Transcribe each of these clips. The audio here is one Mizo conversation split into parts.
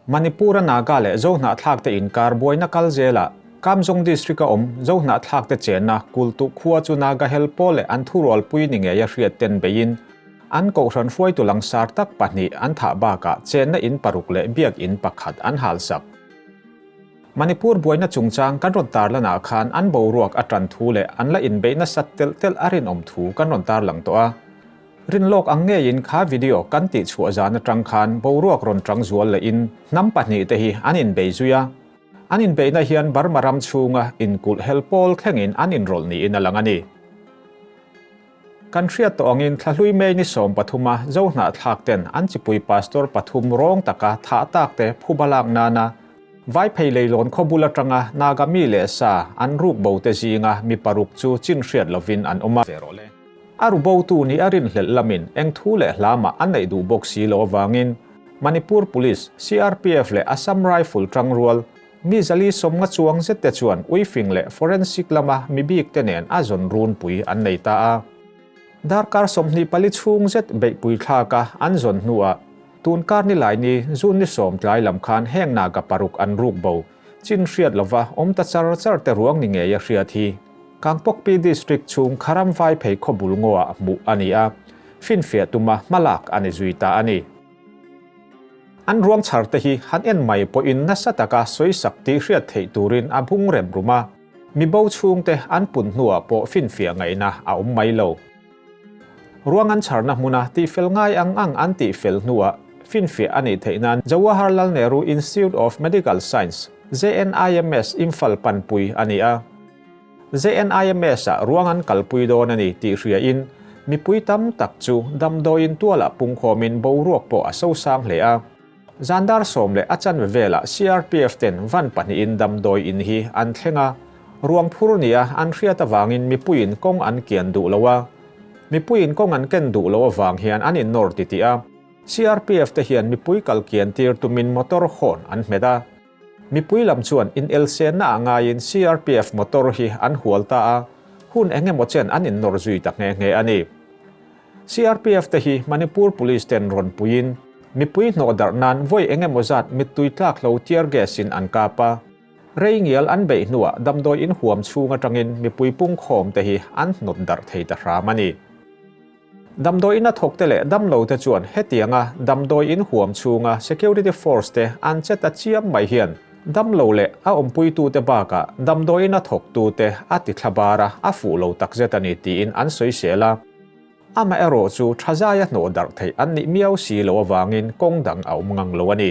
Manipur-a Naga leh Zohnahthlakte inkar buaina kal zelah Kamzong District-a awm Zohnahthlakte chenna Kultuh khua chu Naga hel pawl leh an thurualpui ni ngeia hriat ten beiin an kohhran hruaitu langsar tak pahnih an thah bakah chenna in paruk leh biak in pakhat an halsak. Manipur buaina chungchang kan rawn tarlanah khan an boruak a tan thu leh an la inbeih nasat telh telh a rinawm thu kan rawn tarlang tawh a. Rinlawk ang ngeiin kha video kan tihchhuah zan atang khan boruak rawn tang zual lehin hnam pahnihte hi an inbei zui a. An inbeihna hian Burma ram chhunga inkulh hel pawl thlengin an inrawlh niin a lang a ni. Kan hriat tawh angin thlahlui May ni 13 a Zohnahthlak ten an chipui pastor pathum rawng taka thah tak te phuba lak nana Vaiphei leilawn khaw bul atanga Naga mi leh sa an ruk bo te zinga mi paruk chu chin hriat lovin an awm a. A ru botu nih a rinhlelh lamin eng thu leh hlamah an neih duh bawk si lo avangin Manipur Police, CRPF leh Assam Rifle tangrual Mi zali sawmnga chuang zet te chuan uifing leh forensic lama mi bik te nen a zawn runpui an nei ta a. Darkar 24 chhung zet beihpui thlak a an zawn hnuah tun kar ni lai ni June ni sawm tlai lam khan heng Naga paruk an ruk bo chin hriat lova awm ta char char te ruang ni ngei a hriat hi Kangpokpi District chhung Kharam Vaiphei khawbul ngaw ah hmuh a ni a, finfiah tuma hmalak a ni zui ta a ni. An ruang chhar te hi han en mai pawhin nasa taka sawisak tih hriat theih turin a bung rem rum a, mi bo chhungte an pun hnuah pawh finfiah ngaihna a awm mai lo. Ruang an chharna hmuna tihfel ngai ang ang an tihfel hnuah finfiah a nih theih nan Jawaharlal Nehru Institute of Medical Science, JNIMS, Imphal panpui a ni a. JNIMS-ah ruang an kalpui dawn a ni tih hriain mipui tam tak chu damdawiin tualah pungkhawmin boruak pawh a sosang hle a. Zan dar sawm leh a chanve velah CRPF ten van pahnihin damdawi in hi an thleng a, ruang phur nia an hriat avangin mipuiin kawng an kian duh lo a. Mipuiin kawng an ken duh loh avang hian an innawr titih a. CRPF te hian mipui kal kian tir tumin motor hawn an hmet a. Mipui lam chuan inelsenna ah ngaiin CRPF motor hi an hual ta a, hun eng emaw chen an innawr zui ta nghe nghe a ni. CRPF te hi Manipur Police ten rawn puiin mipui hnawh darh nan vawi eng emaw zat mittui tlak hlo tear gas in an kap a, rei ngial an beih hnuah damdawi in huam chhung atangin mipui pungkhawm te hi an hnawt darh thei ta hram a ni. Damdawi ina thawkte leh damlote chuan hetianga damdawi in huam chhunga security force te an che ta chiam mai hian damlo leh a awmpuitute bakah damdawi ina thawktute a ti thla bar a, a fuh lo takzet a ni tiin an sawisel a. Amaherawh chu tha zaia hnawh darh theih an nih miau si loh avangin kawng dang a awm ngang lo a ni.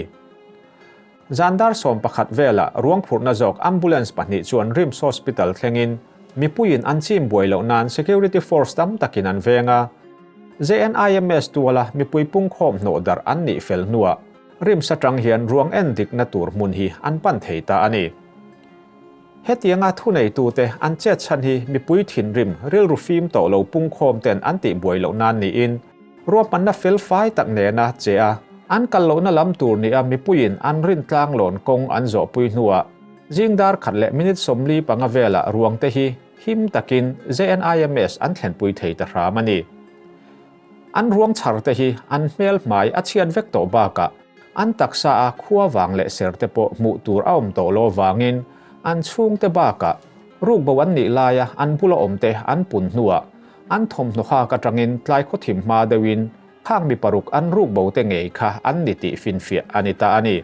Zan dar 11 velah ruang phurhna zawk ambulance pahnih chuan RIMS Hospital thlengin mipuiin an chim buai loh nan security force tam takin an veng a. JNIMS tuala mipui pungkhawm hnawh darh an nih fel hnuah RIMS atang hian ruang en dikna tur hmun hi an pan thei ta a ni. Hetianga thuneitute an chet chhan hi mipui thinrim rilru fim tawh lo pungkhawm ten an tih buai loh nan niin ruahmanna fel fai tak nena che a, an kal lohna lam tur nia mipuiin an rin tlanglawn kawng an zawhpui hnuah zing dar khat leh minute 45 velah ruangte hi him takin JNIMS an thlenpui thei ta hram a ni. An ruang chhar te hi an hmel hmai a chhiat vek tawh bakah an taksa a khua vang leh ser te pawh hmuh tur a awm tawh lo avangin an chhungte bakah rukbo an nih laia an bula awm te an pun hnuah an thawmhnaw hak atangin tlai khawthim hma deuhin khang mi paruk an rukbo te ngei kha an ni tih finfiah a ni ta a ni.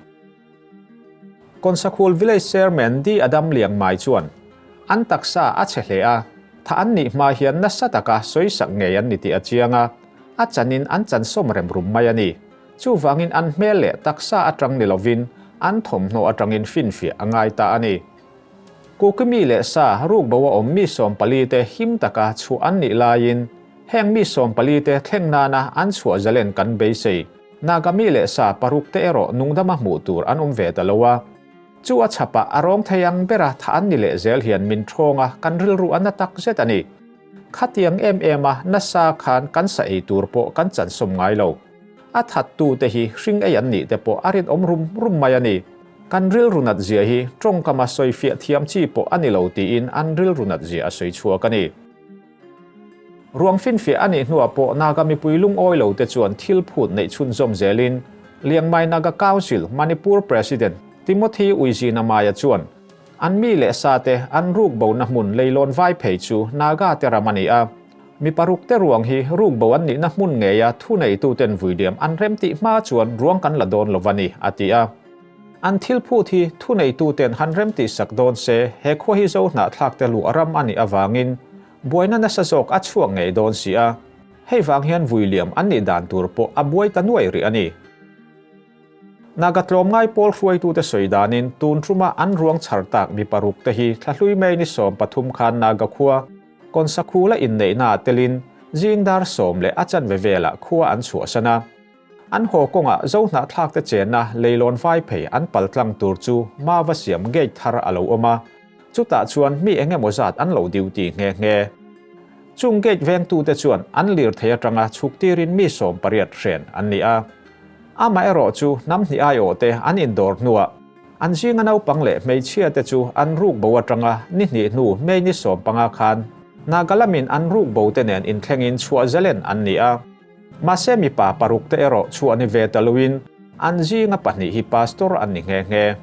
Konsakhul Village Chairman D Adam Liang Mai chuan an taksa a chhe hle a, tha an nih hma hian nasa taka sawisak ngei an ni tih a chiang a, a chanin an chansawm rem rum mai a ni. Chuvangin an hmel leh taksa atang ni lovin an thawmhnaw atangin finfiah a ngai ta a ni. Kukimi leh sa rukbo a awm mi 14 te him taka chhuah an nih laiin heng mi 14 te thleng nana an chhuah zalen kan beisei. Nagami leh sa paruk te erawh nungdama hmuh tur an awm ve ta lo a. Chu a chhapah a rawng thei ang bera tha an ni leh zel hian min thawng a, kan rilru a na tak zet a ni. Khatiang em em a nasa khan kan sa ei tur pawh kan chansawm ngai lo. A thattu te hi hring ei an nih te pawh a rinawm rum rum mai a ni. Kan rilru nat zia hi tawngkama sawifiah thiam chi pawh a ni lo tiin an rilru nat zia a sawi chhuak a ni. Ruang finfiah a nih hnuah pawh Naga mipui lungawi lo te chuan thil phut neih chhunzawm zelin Liangmai Naga Council Manipur President Timothy Uizinamaya chuan an mi leh sa te an ruk bona hmun leilawn vai phei chu Naga te ram a ni a. Mi paruk te ruang hi ruk bo an nihna hmun ngeia thuneituten vuiliam an remtih hma chuan ruang kan la dawn lo va ni, a ti a. An thil phut hi thuneituten han remtih sak dawn se he khua hi zo hnahthlak te luah ram a nih avangin buaina nasa zawk a chhuak ngei dawn si a. Hei vang hian vuiliam an nih dan tur pawh a buai ta nuai rih a ni. Naga tlawmngai pawl hruaitute sawi danin tun tuma an ruang chhar tak mi paruk te hi thlahlui May ni 13 khan Naga khua Konsakhula inneihnaah telin zing dar sawm leh a chanve velah khua an chhuahsan a. An haw kawngah Zohnahthlakte chenna leilawn vai phei an pal tlang tur chu Mava siam gate thar a lo awm a, chutah chuan mi eng emaw zat an lo duty nghe nghe. Chung gate vengtute chuan an lirthei atanga chhuk tirin mi 18 hren an ni a. Amaherawh chu hnam hnih aiawhte an indawr hnuah an zinga naupang leh hmeichhiate chu an ruk bo atanga ni hnih hnu May ni 15 khan Naga lamin an ruk bote nen inthlengin chhuah zalen an ni a. Mahse mipa paruk te erawh chhuah ni ve ta loin an zinga pahnih hi pastor an ni nghe nghe.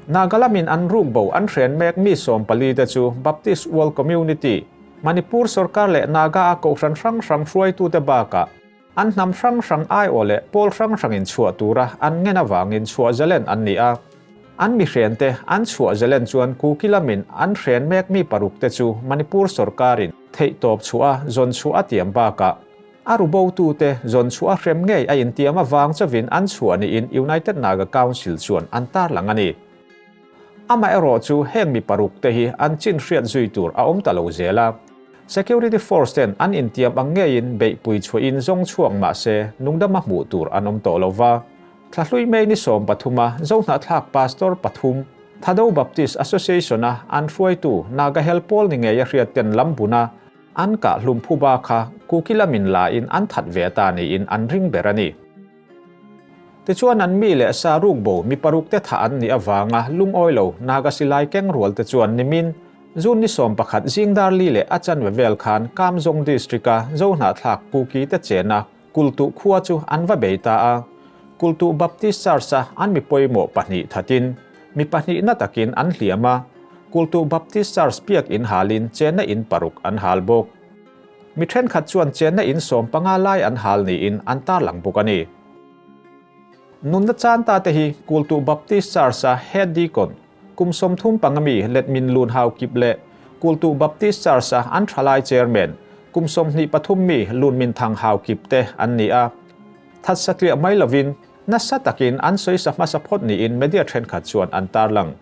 Naga lamin an ruk bo an hren mek mi 14 te chu Baptist World Community, Manipur sorkar leh Naga a kohhran hrang hrang hruaitute bakah an hnam hrang hrang aiawh leh pawl hrang hrangin chhuah tura an ngen avangin chhuah zalen an ni a. An mihrente an chhuah zalen chuan Kuki lamin an hren mek mi paruk te chu Manipur sorkarin theihtawp chhuah a zawn chhuah a tiam bakah a rubotute zawn chhuah a hrem ngei a intiam avang chauhin an chhuah niin United Naga Council chuan an tarlang a ni. Amaherawh chu heng mi paruk te hi an chin hriat zui tur a awm ta lo zel a. Security force ten an intiam ang ngeiin beihpui chhuahin zawng chhuak mah se nungdama hmuh tur an awm tawh lo va. Thlahlui May ni 13 a Zohnahthlak Pastor pathum, Thado Baptist Association-a an hruaitu Naga Hel Pawl ni ngei a hriat ten lam buna an kah hlum phuba kha Kuki lamin la in an that ve ta niin an ring ber a ni. Tichuan an mi leh sa ruk bo mi paruk te thah an nih avanga lungawi lo Naga silai keng rual te chuan nimin June ni 11 zing dar li leh a chanve vel khan Kamzong District-a Zohnahthlak Kuki te chena Kultuh khua chu an va bei ta a, Kultuh Baptist Church-a an mi pawimawh pahnih thatin, mi pahnihna takin an hliam a, Kultuh Baptist Church biak in halin chenna in paruk an hal bawk. Mi thenkhat chuan chenna in 15 lai an hal niin an tarlang bawk a ni. Nunna chan ta te hi Kultuh Baptist Church-a Head Deacon, kum 35 mi Letmin Lun Hau Kip leh Kultuh Baptist Church-a an thalai Chairman, kum 23 mi Lun Min Thang Hau Kip te an ni a. That satliah mai lovin, nasa takin an sawisa hmasa phawt niin media thenkhat chuan an tarlang.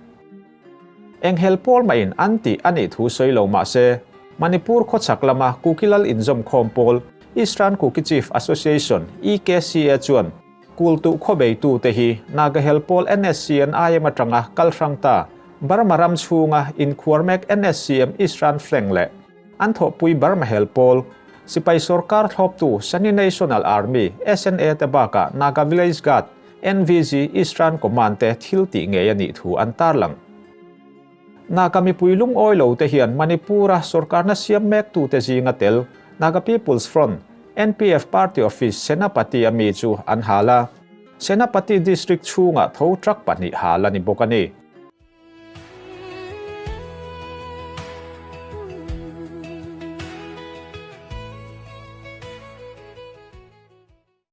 Enghel pawl mahin an tih a nih thu sawi lo mah se, Manipur khawchhak lama Kuki Lal inzawmkhawm pawl Eastern Kuki Chief Association, EKCA, chuan Kultuh khawbeitute hi Naga hel pawl NSCN IM atanga kal hrang ta Burma ram chhunga inkhuar mek NSCM Eastern Flank leh an thawhpui Burma hel pawl sipai sorkar thlawptu Sani National Army, SNA, te bakah Naga Village Guard, NVG, Eastern Command te thil tih ngei a nih thu an tarlang. Naga mipui lungawi lo te hian Manipur-a sorkarna siam mektute zinga tel Naga People's Front, NPF, Party Office Senapati-a mi chu an hal a. Senapati District chhungah tho truck pahnih hal a ni bawk a ni.